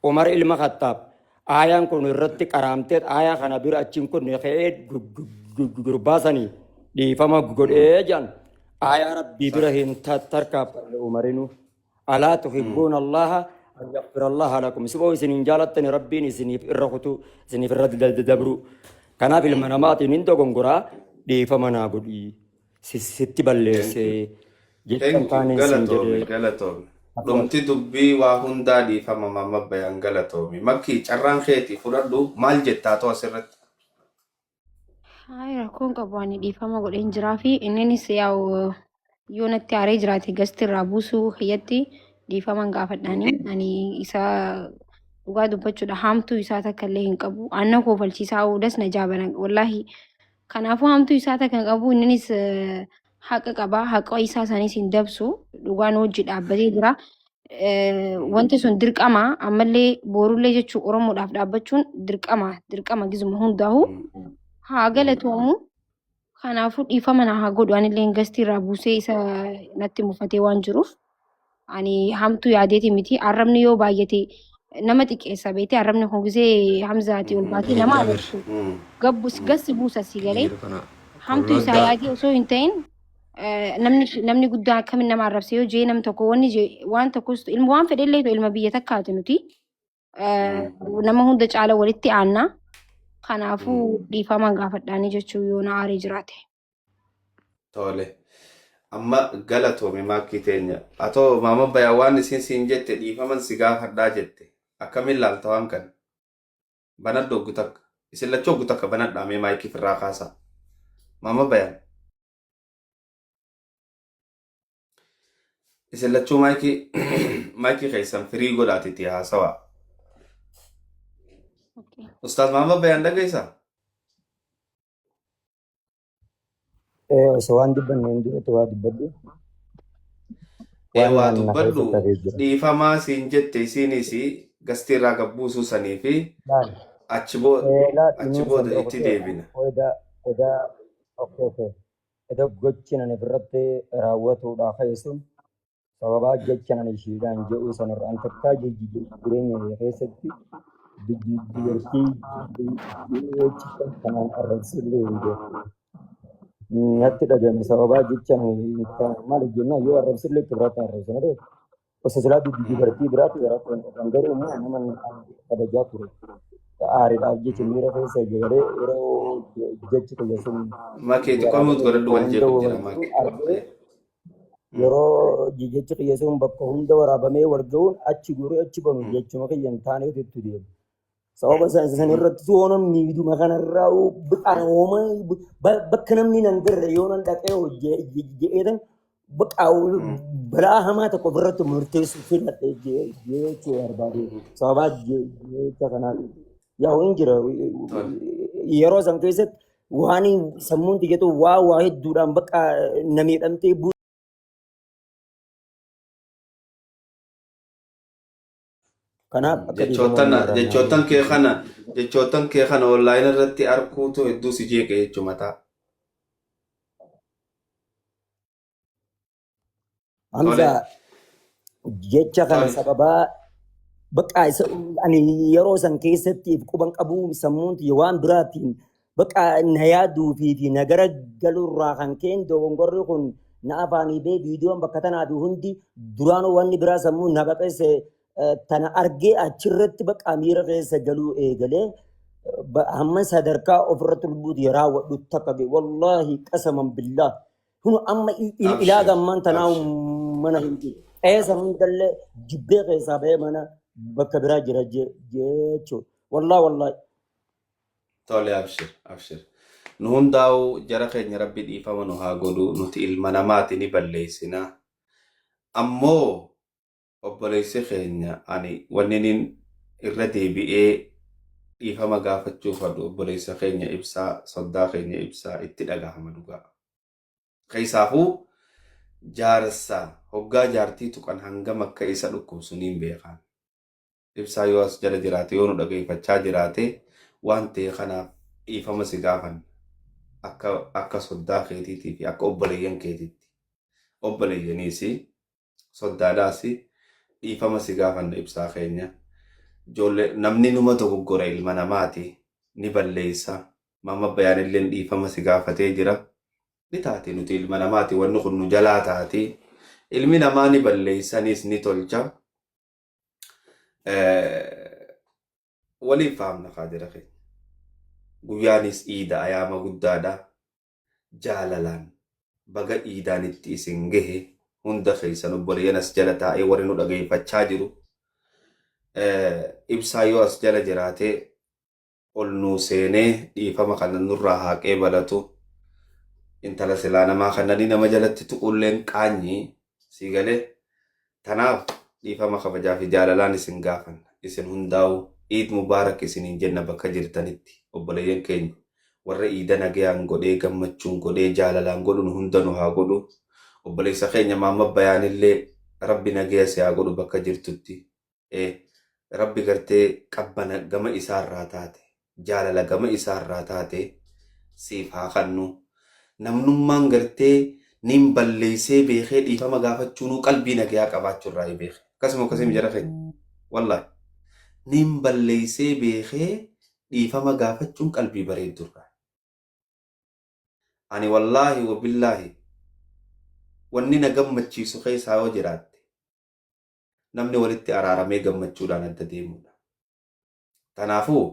Umar ilma Khaxxaab aayaan kun irratti qaraamtee aayaa kana bira achiin kun ka'ee gurbaa sanii dhiifama godhee jedhan. Aayaa Rabbii bira hin tarkaanfanne Umarinuu. Alaa tuhibbuuna Allaaha an yaghfira Allaaha lakum. Isiboo isin hin jaalattani Rabbiin isiniif irra kutuu isiniif irra dabruu. Kanaaf ilma namaatiin hin dogongoraa dhiifama naa godhii. Sitti Thank you. balleessee jecha hin Thank you. taaneen siin Galatoomi, jedhee. galatoomi. Afwan. Dhumti dubbii waa hundaa dhiifama Maamma Bayaan galatoomi. Makkii carraan keeti fudhadhu maal jettaa too asirratti? Hayi rakkoon qabu ani dhiifama godheen jiraa fi inninis yaa'u yoo natti aaree jiraate gasti irraa buusuu kiyyatti dhiifaman gaafadhaani ani isa dhugaa dubbachuudha haamtuu isaa takka illee hin qabu anna koofalchiisaa oodas na jaabana wallaahi kanaafuu haamtuu isaa takka hin qabu inninis haqa qaba haqa isaa sanis hin dabsu dhugaan hojii dhaabbatee jira Wanti sun dirqama ammallee boorullee jechuu Oromoodhaaf dhaabbachuun dirqama dirqama gizuma hundaa'u haa galatoomu. Kanaafuu dhiifama na haa godhu anillee gastii irraa buusee isa natti mufatee waan jiruuf ani hamtuu yaadeeti miti arrabni yoo baay'ate nama xiqqeessa beekte arrabni kun gisee hamzaati ol baatee nama Jaabir arrabsu gabbus gassi buusa si galee jiru kana hamtuu isaa wallaggaa yaadee osoo hin ta'in namni namni guddaan akkamiin nama arrabse yoo jee nam tokko wanni jee waan tokkos ilma waan fedhellee ta'u ilma biyya takkaati nuti nama hunda caala walitti aanna kanaafuu dhiifama gaafadhaanii jechuu yoo na aaree jiraate. Tole. Amma galatoomi maakkii teenya. Atoo maama bayaa waan isin siin jette dhiifaman si gaafadhaa jette. Akkamiin laalta waan kana? Banadhu oggu takka. Isin lachuu oggu takka banadhaa mee maayikii firraa kaasaa. Maama bayaan. Isin lachuu maayikii maayikii keessan firii godhaati itti haasawaa. Okay. Ustaaz Maama Bayaan dhageessaa? Osoo waan dubbanne hin duratti waa dubbadhu. Ee Waan waa na dubbadhu keessatti hafee jira. dhiifamaa siin jette isiinis gastii irraa gabbuusuu sanii fi Laal. achi booda Laal achi inni san booda bira itti kutee deebina. eda eda okay okay. Eda gochi nan ofirratti raawwatuudha ka'e sun sababaa jecha nan ishiidhaan jedhuu sanarra an takkaa jireenya kee keessatti dubartii jecha kanaan arrabsillee hin beeku. Natti dhagame sababaa jecha maal jennaan yoo arrabsillee itti biraatti arrabsa malee osoo silaa dubartii biraatti rakkoo hin qaban garuu immoo nama kabajaa ture. Aariidhaaf jecha miira keessa galee yeroo jechi kiyya sun Makee xiqqoo waraabamee mute godhadhu bakka wal hunda jeequ jira wal make. argee yeroo jechi kiyya sun bakka hunda waraabamee wal ga'uun achi guuree achi banu jechuma kiyya hin taaneetu itti deema. Sababa san irratti yoo namni miidhuma kanarraa biqaan bakka namni nan garre yoo nan dhaqee hojjeetan bakka balaa hamaa tokko ofirratti murteessuu filadhe jechuu barbaade. Sababa jecha kanaaf yaa hin jira yeroo san keessatti waan sammuun xiyyatu waa waa hedduudhaan bakka na miidhamtee Kanaaf akka dhiifama Jechoottan irraa naa jechoottan godhu. kee kana jechoottan kee kana online irratti arkuutu hedduu si jeeqe jechuu mataa. Tole. Hamza jecha kana Tole. sababaa bakka isa ani yeroo san keessatti if quban qabuu sammuun tiyya waan biraatiin bakka na yaaduu fi na gara galuurraa kan ka'een dogongorri kun na afaanii bee viidiyoon bakka tanaa fi hundi duraanuu wanni biraa sammuu na baqeesse tana argee achirratti bakka miira keessa galuu eegalee hamma sadarkaa ofirratti lubbuuti raawwadhu takka ga'e wallaahi qasaman billaah kun amma ilaa Abshir. gammaan tanaa Abshir. mana hin jiru qeessa hundallee jibbee keessaa ba'ee mana bakka biraa jira jechuudha wallaahi wallaahi. Tole abshir abshir. Nu hundaa'u jara keenya rabbi dhiifama nu haa godhu nuti ilma namaati ni balleessina. Ammoo Obboleessi keenya ani wanninin irra deebi'ee dhiifama gaafachuu fadhu obboleessa keenya Ibsaa soddaa keenya Ibsaa itti dhagahama dhugaa. Keessaafuu jaarsa hoggaa jaartii tuqan hangam akka isa dhukkubsu niin beekaan. Ibsaa yoo as jala jiraate yoo nu dhageeffachaa jiraate waan ta'e kanaaf dhiifama si gaafanna. Akka akka soddaa keetiitii fi akka obboleeyyan keetiitti. Obboleeyyaniisi soddaadhaas dhiifama si gaafanna ibsaa keenya. Ijoollee namni numa dogoggora ilma namaati ni balleessa. Maama Bayaanilleen dhiifama si gaafatee jira. Ni taati nuti ilma namaati wanni kun nu jalaa taati. Ilmi namaa ni balleessanis ni tolcha. Waliif fahamna kaa jara keenya. Guyyaanis iida ayaama guddaadha. Jaalalaan baga iidaan itti isin gahe hunda keessan obboleeyyan as jala taa'ee warri nu dhageeffachaa jiru. Ibsaa yoo as jala jiraate ol nuu seenee dhiifama kana nurraa haa qeebalatu. Intala silaa namaa kannanii nama jalatti tuqulleen qaanyi sii galee. Tanaaf dhiifama kabajaa fi jaalalaan isin gaafanna. Isin hundaa'u Iid Mubaarak isiniin jenna bakka jirtanitti obboleeyyan keenya warra iida nagayaan godhee gammachuun godhee jaalalaan godhu nu hunda nu haa godhu. Obboleessa keenya Maamma Bayaanillee Rabbi nagaya si haa godhu bakka jirtutti. Ee Rabbi gartee qabbana gama isaarraa taate jaalala gama isaarraa taate siif haa kannu. Namnummaan gartee niin balleessee beekee dhiifama gaafachuunuu qalbii nagayaa qabaachuu irraa beeke. Akkasuma akkasii jara keenya. Wallaahi. Niin balleessee beekee dhiifama gaafachuun qalbii bareeddu irraa. Ani wallaahi wabillaahi wanni na gammachiisu keessaa yoo jiraatte namni walitti araaramee gammachuudhaan adda deemuudha. Tanaafuu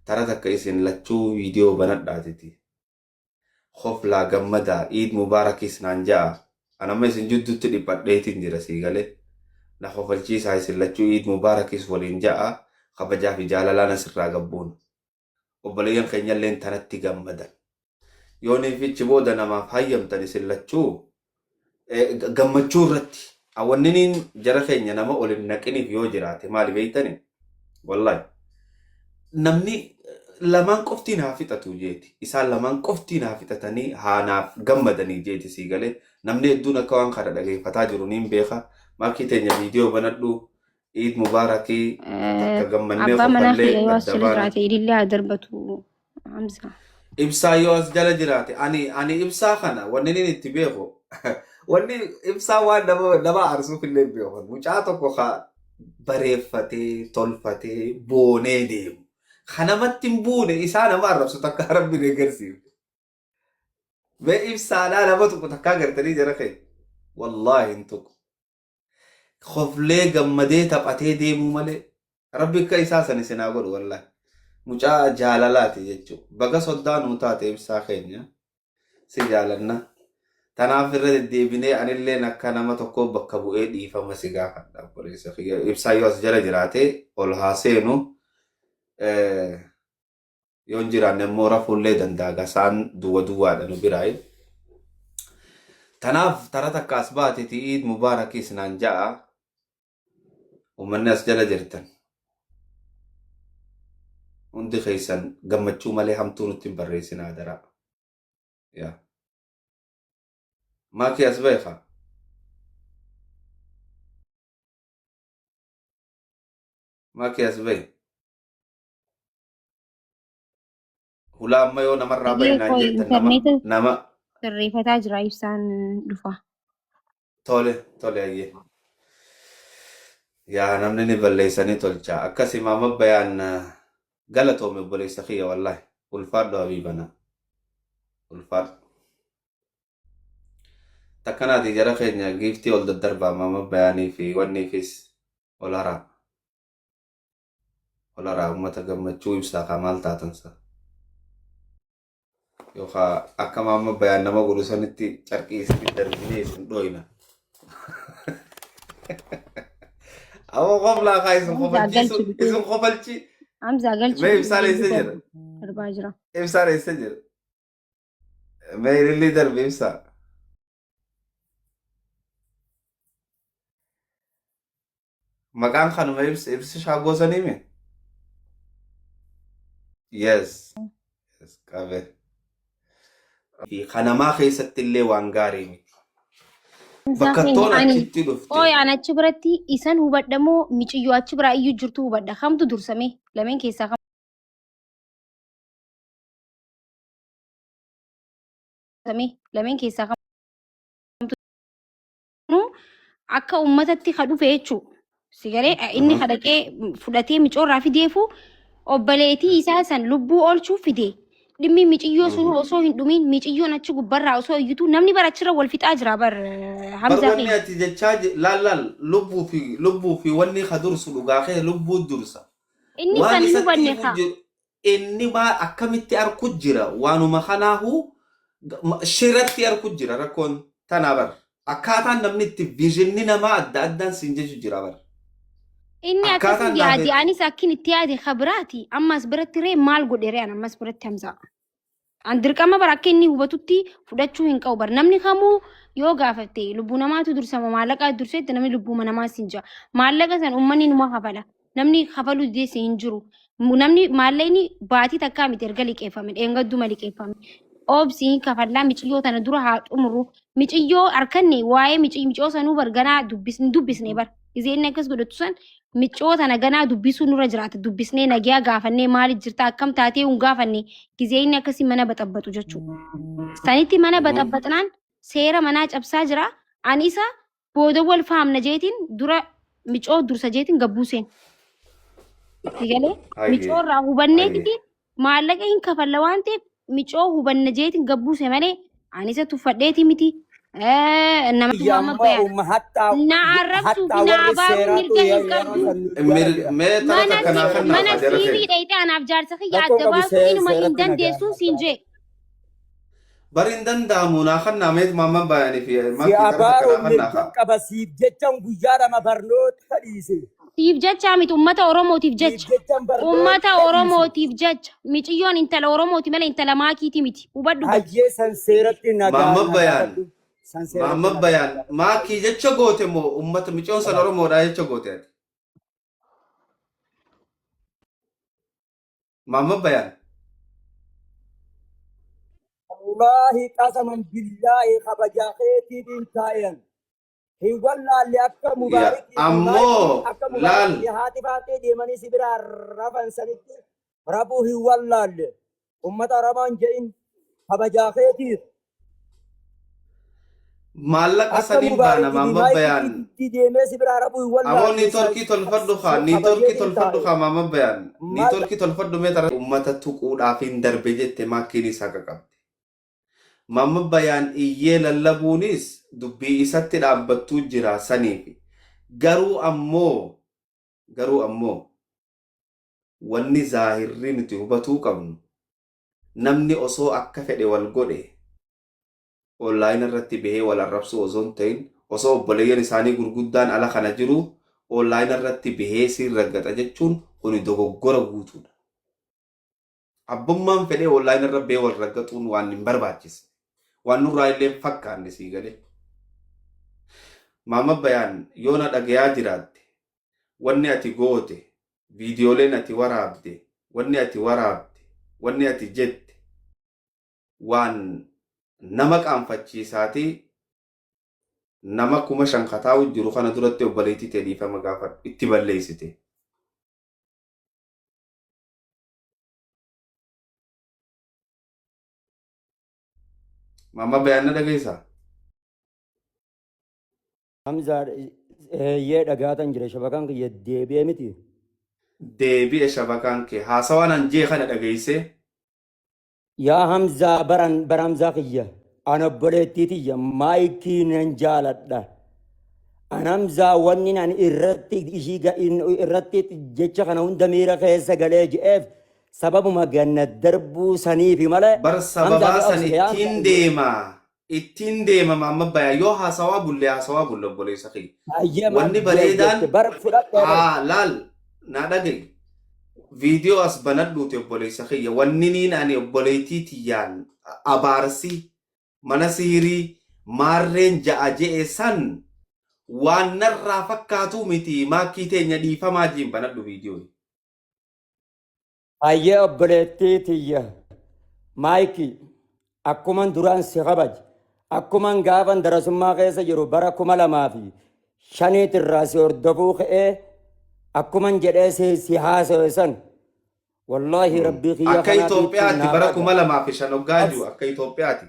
tara takka isin lachuu viidiyoo banadhaatiti. Koflaa gammadaa Iid Mubaarakis naan ja'a. An amma isin jidduutti dhiphadheetiin jira sii galee. Na kofalchiisaa isin lachuu Iid Mubaarakis waliin ja'a kabajaa fi jaalalaan asirraa gabbuuna. Obboleeyyan keenyalleen tanatti gammadan. Yoonii fi achi booda namaaf hayyamtan isin lachuu gammachuu irratti awwanniniin jara keenya nama ol hin naqiniif yoo jiraate maali beektani? Wallahi namni lamaan qoftiin haa fixatu jeeti. Isaan lamaan qoftiin haa fixatanii haa naaf gammadanii jeeti sii galee. Namni hedduun akka waan kana dhageeffataa jiru niin beeka. Maakii teenya viidiyoo banadhu. Iid mubaarakii takka gammannee Abbaa manaa kofallee kiyya yoo as adda jala baana. jiraate ilillee haa darbatu Hamza. Ibsaa yoo as jala jiraate ani ani ibsaa kana wanni inni itti beeku wanni ibsaa waan nama nama aarsuuf illee hin beeku. Mucaa tokko ka bareeffatee tolfatee boonee deemu. Ka namatti hin buune isaa nama arrabsu takka rabbi hin agarsiifne. Mee ibsaadhaa nama tuqu takkaa gartanii jara keenya. Wallaahi hin tuqu. Koflee gammadee taphatee deemuu malee rabbi akka isaa san isin haa godhu wallahi. Mucaa jaalalaati jechuudha. Baga soddaa nuu taate ibsaa keenya si jaalanna. Tanaaf irra deddeebinee anilleen akka nama tokkoo bakka bu'ee dhiifama si gaafadha obboleessa kiyya. Ibsaa yoo as jala jiraate ol haa seenu. Yoo hin jiraanne immoo rafuullee danda'a gasaan duwwa duwwaadha nu biraayi. Tanaaf tara takka as baateti Iid Mubaarakis naan ja'a. Uummanni as jala jirtan. Hundi keessan gammachuu malee hamtuu nutti hin barreessinaa adaraa. Yaa. Maakii as beeka. Maakii as beeka. Hulaa amma yoo namarraa bahi Hayyee naan koo jettan nama intarneeta nama sirreeffataa jira ibsaan dhufa. tole tole hayyee. Yaa namni ni balleessanii tolcha. Akkasi maama bayaan galatoomi obboleessa kiyya wallaahi. Ulfaadhu habiibana. Ulfaadhu. Takkanaati jara keenya giiftii ol daddarbaa maama bayaanii fi wanniifis ol haraa. Olaraa ummata gammachuu ibsaa kaa maal taatan sa. Yookaa akka maamma bayaan nama godhu sanitti carqii isin darbinee isin dhooyna. Awwa qoflaa kaa isin Hamzaa kofalchiisu galchi dhufee. isin kofalchi. Hamzaa galchi Mee dhufee ibsaan eessa ilillii jira? darbaa jira. Ibsaan eessa jira? Mee ilillii darbi ibsaa. Maqaan kanuma ibsi ibsi shaagoo sanii mi? Yes. Yes, qabe. Fi kanamaa keessatti illee waan gaarii miti. Hamzaa Bakka keenya toon ani achitti dhufte. Ooy an achi biratti isan hubadha moo miciyyoo achi biraa iyyuu jirtu hubadha kamtu dursame lameen keessaa kamtu lameen keessaa kamtu akka ummatatti ka dhufe jechuu. Si galee inni kadhaqee fudhatee micoorraa fideefu obboleettii isaa san lubbuu oolchuu fide. Dhimmi miciyyoo sun osoo hin dhumin miciyyoon achi gubbarraa osoo iyyitu namni bara achirra wal fixaa jira bar Bar Hamzaa wanni keenya. ati jechaa laal laal lubbuu fi wanni ka dursu dhugaa kee lubbuu dursa. Inni Waan san hin isatti hubanne himu kaa. jiru inni maal akkamitti arku jira, waanuma kanaahu shiratti arku jira. Rakkoon tanaa bar akkaataan namni itti visionni namaa adda addaan siin jechu jira bar. Inni Akkaataan akkasii yaade naaf anis akkin itti yaade kabiraati. Ammas biratti ree maal godhe ree an ammas biratti Hamzaa. An dirqama bara akka inni hubatutti fudhachuu hin qabu bar. Namni kamuu yoo gaafatte lubbuu namaatu dursama maallaqaa dursetti namni lubbuu namaa siin jira. Maallaqa san uummanni numa kafala. Namni kafaluu dideesse hin jiru. Namni maallaqni baatii takkaa miti erga liqeeffame dheengadduma liqeeffame. Oobsii kafallaa miciyyoo tana dura haa xumuru. Miciyyoo harkanne waa'ee miciyoo sanuu bar ganaa dubbisne bar. Gizee inni akkas godhatu san miciyoo tana ganaa dubbisuu nurra jiraata. Dubbisnee nagiyaa gaafannee maaliif jirta akkam taatee hin gaafanne gizee inni akkasii mana baxabbatu jechuudha. Sanitti mana baxabbaxnaan seera manaa cabsaa jira. Ani isa booda wal faamna jeetiin dura micoo dursa jeetiin gabbuuseen. Sigalee micoo irraa hubanneetiti maallaqa hin kafalla waan ta'eef micoo hubanna jeetiin gabbuuse malee ani isa tuffadheeti miti. Namatti Biyya waan ammoo mabbayaan. umma hattaa Na arrabsuu fi hattaa na warri abaaruu seeraatu mirga hin yeroo qabdu. san nu jala jira. Mee tara Mana takka naa kennaa mana kaa jara siibii keenya. dhayxee anaaf jaarsa kiyya Rakkoo adda qabu baasuu inuma hin seeratti nagaa dandeessuun siin jee. Bari hin danda'amu naa kennaa meet maamman bayanii fi Si makkii tara takka abaaruu naa kennaa mirga kaa. qaba siif jechan guyyaa lama barnoota dhiise. Siif jecha miti, ummata Oromootiif Siif jecha. jechan barnoota Ummata dhiise. Oromootiif jecha. Miciyyoon intala Oromooti malee intala maakiiti miti. Hubadhu gadi. Hayyee, san seeratti nagaa Maamman na bayaan gaafadhu. San seeratti maamman nagaa na bayaan gaafadhu. maakii jecha goote moo ummata micoon san Oromoodhaa jecha goote ati? Maamman bayaan. Wallaahi, qasaman billaahi, kabajaa keetiin taa'an. Hin wallaalle akka Yaa Mubaarikii fi ammoo Maayikii akka laal Mubaarikii fi haati faatee deemanii si biraa rafan sanitti rafuu hin wallaalle. Ummata Oromoon je'in kabajaa keetiif. Maallaqa Akka saniin baana Mubaarikii fi maamman bayaan. Maayikiitti deemee si biraa rafuu hin Ammoo wallaalle. niitoorkii tolfadhu kaa niitoorkii Kabajeetiin tolfadhu taa'e. kaa maamman bayaan Maal niitoorkii tolfadhu mee tara ummata tuquudhaaf hin darbe jette maakkiin isaa qaqabde. Maamman bayaan iyyee lallabuunis dubbii isatti dhaabbattuu jira saniifi. Garuu ammoo wanni zaahirri nuti hubatuu qabnu namni osoo akka fedhe wal godhe online irratti bahee wal arrabsuu osoo hin ta'in, osoo obboleeyyan isaanii gurguddaan ala kana jiru online irratti bahee siin raggaxa jechuun kuni dogoggora guutuudha. Abbummaan fedhee online irra bahee wal raggaxuun waan hin barbaachisne. Waan nurraa illee hin fakkaanne sii galee. Maama Bayaan, yoo na dhagayaa jiraatte, wanni ati goote, viidiyooleen ati waraabde, wanni ati waraabde, wanni ati jette waan nama qaanfachiisaati. Nama 5,000 kataa'u jiru kana duratti obboleettii ta'e dhiifama gaafadhu, itti balleessite. Maama Bayaan, na dhageessaa? Hamzaa, eeyyee, dhagaatan jira, shabakaan kiyya deebi'ee miti. Deebi'e shabakaan kee, haasawaan an jee kana dhageessee? Yaa Hamzaa, baran bara Hamzaa kiyya, an obboleettii tiyya Maayikii nan jaaladha. An Hamzaa, wanni an irratti ishii irratti jecha kana hunda miira keessa galee je'eef sababuma ganna darbuu saniifi malee. Bar Hamzaa sababaa mee san obsi yaa ittiin Hamzaa. deema. Ittiin deema maamma Bayaan, yoo haasawaa bulle haasawaa bulle obboleessa kiyya. Hayyee, maal Wanni bareedaan jette bar fudhadhee bar. Haa, laal naa dhaga'i. Viidiyoo as banadhuuti obboleessa kiyya. Wanni niin ani obboleettii tiyyaan abaarsi mana sihirii maarreen ja'a je'e san waan narraa fakkaatuu miti, maakkii teenya dhiifamaa jiin banadhu viidiyoo. Hayyee, obboleettii tiyya Maayikii, akkuman duraan si kabaje, akkuman gaafan darasummaa keessa jiru bara 2005 irraa si hordofuu ka'ee akkuman jedhee si haasawe san, wallaahi rabbii kiyya Akka kanaatiitti Itoophiyaatti naa bara raga. 2005 hoggaa jiru akka Itoophiyaati.